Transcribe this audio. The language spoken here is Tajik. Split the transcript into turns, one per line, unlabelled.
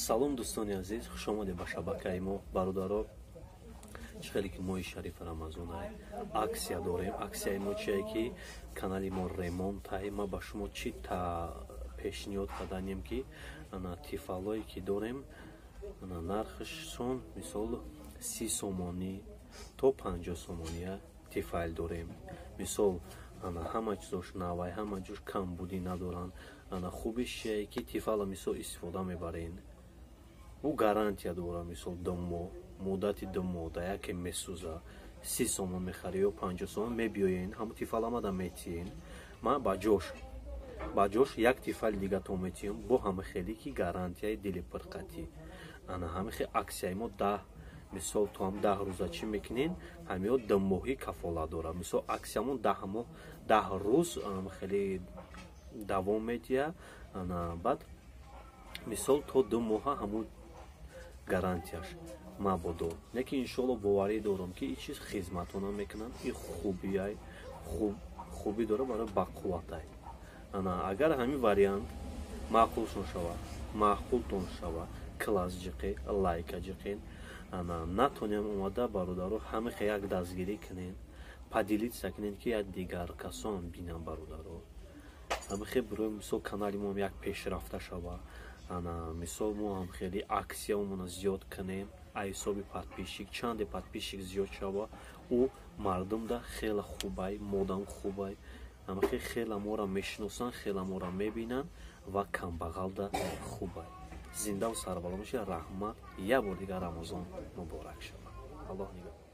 Салом, дӯстони азиз, хушомадед ба шабакаи мо. Бародаро, чӣ хеле ки моҳи шарифи Рамазонай, аксия дорем. Аксияи мо чие, ки канали мо ремонтай. Ма ба шумо чӣ та пешниҳод карданем, ки ана тифалое ки дорем, ана нархшон, мисол, 30 сомонӣ то 50 сомония тифал дорем. Мисол, ана ҳама чизош навай, ҳама ҷош камбудӣ надоранд. Ана хубиш чие, ки тифала, мисол, истифода мебарен, ӯ гарантия дора, мисол, 2 моҳ, муддати 2 моҳ. Да яке месӯза, 30 сомон мехарӣ ё 50 сомон, мебиёен, ҳамун тифал амада метиҳен, ман ба ҷош як тифали дигатон метиҳам, бо ҳама хеле ки гарантияи дили пурқатӣ. Ана ҳами хел аксияи мо 10, мисол, то ҳам 10 рӯза чӣ мекунен, ҳамиё 2 моҳӣ кафолат дорад. Мисол, аксиямон 10 моҳ, 10 рӯз хеле давом медиҳад. Ана баъд, мисол, то 2 моҳа ҳамун гарантияш мабодо. Лекин, иншоалло, боварӣ дорам, ки ин чиз хизматона мекунанд, ин хубиай, хубӣ дора, барои бақувватай. Ана агар ҳамин вариант маъқулшон шавад, маъқултон шавад, класс ҷиқе, лайка ҷиқен. Ана натонем омада, бародаро, ҳамихе як дастгирӣ кунен, поделиться кунен, ки як дигар касон бинанд. Бародаро, ҳамихе бирои, мисол, канали моам як пешрафта шава. Ана, мисол, мо ҳам хеле аксияомона зиёд кунем. А ҳисоби подписчик, чанде подписчик зиёд шава, ӯ мардумда хеле хубай, модам хубай. Ҳамахе хела моро мешиносанд, хела моро мебинанд ва камбағалда хубай. Зиндаву сарбаланд бошед. Раҳмат. Як бор дигар Рамазон муборак шавад. Аллоҳ нигоҳ.